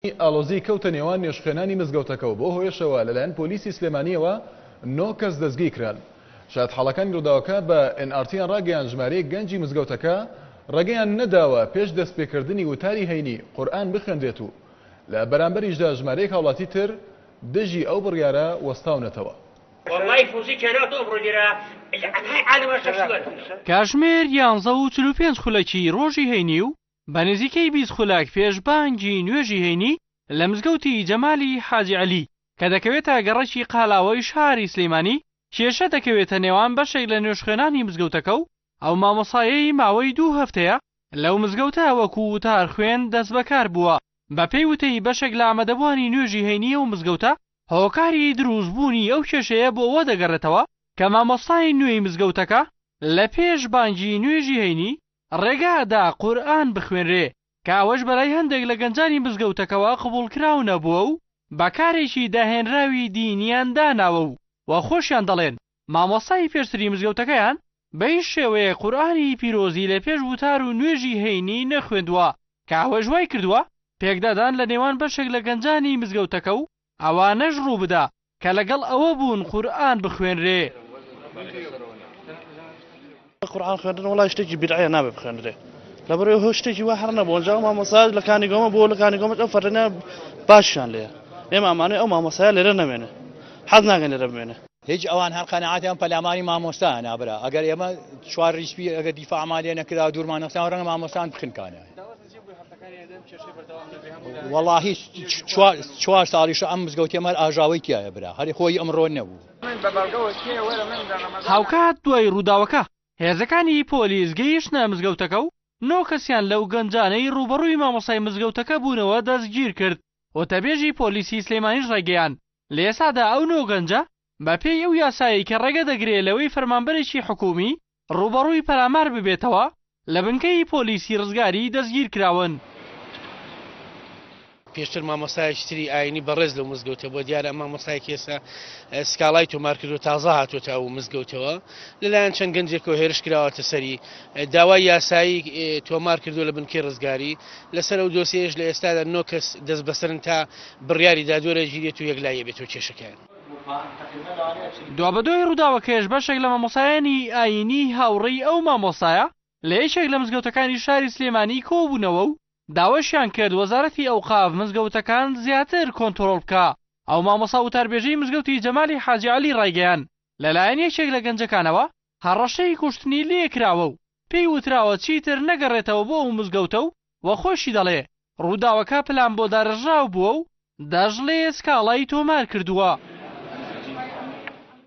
ئاڵۆزی کەوتە نێوان نوێژخوێنانی مزگەوتەکە و بەو هۆیەشەوە لەلایەن پۆلیسی سلێمانییەوە نۆ کەس دەستگیرکران. شایەتحاڵەکانی رووداوەکە بە ئێن ئاڕ تیان راگەیاند ژمارەیەک گەنجی مزگەوتەکە رێگەیان نەداوە پێش دەستپێکردنی وتاری هەینی قورئان بخوێندرێت و لە بەرامبەریشدا ژمارەیەک هاوڵاتی تر دژی ئەو بڕیارە وەستاونەتەوە. کاژمێر 11:45 خولەکی رۆژی هەینی و بە نزیکەی 20 خولەک پێش بانگی نوێژی هەینی لە مزگەوتی جەمالی حاجی عەلی کە دەکەوێتە گەڕەکی قالاوەی شاری سلیمانی کێشە دەکەوێتە نێوان بەشێک لە نوێژخوێنانی مزگەوتەکە و ئەو مامۆستایەی ماوەی دوو هەفتەیە لەو مزگەوتە وەکو وتارخوێن دەستبەکار بووە. بەپێی وتەی بەشێک لە ئامادەبووانی نوێژی هەینی ئەو مزگەوتە، هۆکاری دروستبوونی ئەو کێشەیە بۆ ئەوە دەگەڕێتەوە کە مامۆستای نوێی مزگەوتەکە لە پێش بانگی نوێژی هەینی ڕێگا دا قورئان بخوێنرێ کە ئەوەش بەلای هەندێک لە گەنجانی مزگەوتەکەوە قبوڵکراو نەبووە و بە کارێکی داهێنراوی دینیان داناوە و و خۆشیان دەڵێن مامۆستای پێشتری مزگەوتەکەیان بە هیچ شێوەیەک قورئانی پیرۆزی لە پێش وتار و نوێژی هەینی نەخوێندووە کە ئەوەش وای کردووە پێکدادان لە نێوان بەشێک لە گەنجانی مزگەوتەکە و ئەوانەش ڕووبدا کە لەگەڵ ئەوە بوون قورئان بخوێنرێ. قورئان خوێندن وەڵای شتێکی بیدعەیە نابێ بخوێندرێ لەبەر ئەوە شتێکی وا هەر نەبوو ئەنجا ئەو مامۆستا لە کانی گۆمە بۆ لە کانی گۆمەش ئەو فەرەنە باشیان لێیە ئێمە ئەمانەوێ ئەو مامۆستایە لێرە نەمێنێ حەز ناکەین لێرە بمێنێ. هیچ ئەوان هەر قەناعەتیان پەلاماری مامۆستایان برا ئەگەر ئێمە چوار ریسپی ئەگەر دیفاعمان لێ نەکرا دوورمان نەخستان ڕەنگە مامۆستان بخنکانە. وەڵاهی چوار ساڵیشە ئەم مزگەوتێ مەر ئاژاوەی تایە برا هەری خۆی ئەمڕۆ نەبوو. هاوکات دوای ڕووداوەکە، هێزەکانی پۆلیس گەیشتنە مزگەوتەکە و نۆ کەسیان لەو گەنجانەی ڕووبەڕووی مامۆستای مزگەوتەکە بوونەوە دەستگیرکرد. وتەبێژی پۆلیسی سلێمانیش ڕایگەیاند، لە ئێستادا ئەو نۆ گەنجە بەپێی ئەو یاسایەی کە ڕێگە دەگرێ لەوەی فەرمانبەرێکی حکوومی ڕووبەڕووی پەلامار ببێتەوە، لە بنکەی پۆلیسی ڕزگاری دەستگیرکراون. پێشتر مامۆستایەکی تری ئاینی بەڕێز لەو مزگەوتە بووە، دیارە ئەم مامۆستایەکی ئێستا سکاڵای تۆمار کردووە تازە هاتووەتە ئەو مزگەوتەوە، لەلایەن چەند گەنجێکەوە هێرش کراوەتە سەری، داوای یاسایی تۆمار کردووە لە بنکەی ڕزگاری، لەسەر ئەو دۆسیەیەش لە ئێستادا نۆ کەس دەستبەسەرن تا بڕیاری دادوەرەگیرێت و یەکلایی بێتەوە کێشەکەیان. دوابەدوای ڕووداوەکەیش بەشێک لە مامۆستایانی ئایینی هاوڕێی ئەو مامۆستایە لە یەکێک لە مزگەوتەکانی شاری سلێمانی کۆبوونەوە و داواشیان کرد وەزارەتی ئەوقاف مزگەوتەکان زیاتر کۆنتڕۆڵ بکا. ئەو مامۆستا وتاربێژەی مزگەوتی جەمالی حاجی عەلی ڕایگەیاند، لەلایەن یەکێک لە گەنجەکانەوە هەڕەشەی کوشتنی لێکراوە و پێی وتراوە چیتر نەگەڕێتەوە بۆ ئەو مزگەوتە و وە خۆیشی دەڵێ ڕووداوەکە پلان بۆ دارێژراو بووە و دەشڵێ سکاڵای تۆمار کردووە.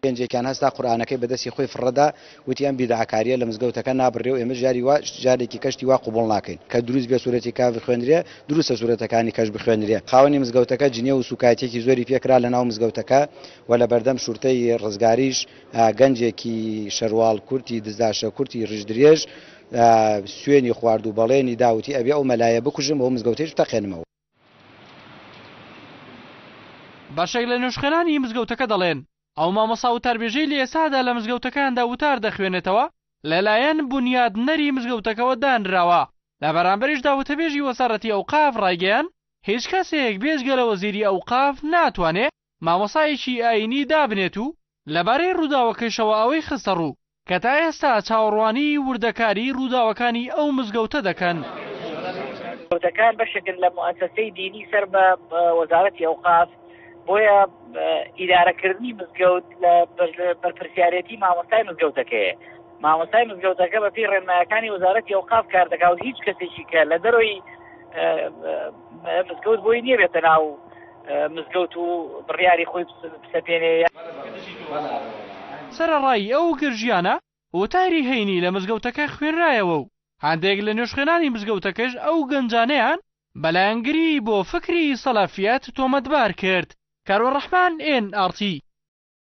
گەنجێکیان هەستا قورئانەکەی بە دەستی خۆی فڕەدا وتی ئەم بیدعەکاریە لە مزگەوتەکە نابڕێ و ئێمەش جاری وا جارێکی کەشتی وا قبوڵ ناکەین کە دروست بێ سورەتی کاف بخوێنرێ دروستە سورەتەکانی کەش بخوێنرێ خاوەنی مزگەوتەکە جنێو و سوکایەتیەکی زۆری پێکرا لە ناو مزگەوتەکە و لە بەردەم شورتەی ڕزگاریش گەنجێکی شەرواڵ کورتی دزداشە کورتی ڕیش درێژ سوێنی خوارد و بەڵێنی دا وتی ئەبێ ئەو مەلایە بکوژم و مزگەوتەیش بتەقێنمەوە. بەشێک لە نوێژخوێنانی مزگەوتەکە دەڵێن، ئەو مامۆستا وتاربێژەی لە ئێستادا لە مزگەوتەکاندا وتار دەخوێنێتەوە لەلایەن بونیادنەری مزگەوتەکەوە دانراوە، لە بەرامبەریشدا وتەبێژی وەزارەتی ئەوقاف ڕایگەیاند، هیچ کەسێک بێجگە لە وەزیری ئەوقاف ناتوانێ مامۆستایەکی ئایینی دابنێت و لەبارەی ڕووداوەکەیشەوە ئەوەی خستەڕوو کە تا ئێستا چاوەڕوانی وردەکاریی ڕووداوەکانی ئەو مزگەوتە دەکەن. مزگەوتەکان بەشێکن لە موئەسەسەی دینی سەر بە وەزارەتی ئەوقاف، بۆیە ئیدارەکردنی مزگەوت لە بەرپرسیارێتی مامۆستای مزگەوتەکەیە. مامۆستای مزگەوتەکە بەپێی ڕێنمایەکانی وەزارەتی ئەوقاف کار دەکا و هیچ کەسێکی کە لە دەرەوەی مزگەوت بۆی نییە بێتە ناو مزگەوت و بڕیاری خۆی بسەپێنێ. سەرەڕای ئەو گرژییانە، وتاری هەینی لە مزگەوتەکە خوێنرایەوە و هەندێک لە نوێژخوێنانی مزگەوتەکەش ئەو گەنجانەیان بە لایەنگری بۆ فکری سەلەفیەت تۆمەتبار کرد. کاروان ڕەحمان، ئێن ئاڕ تی.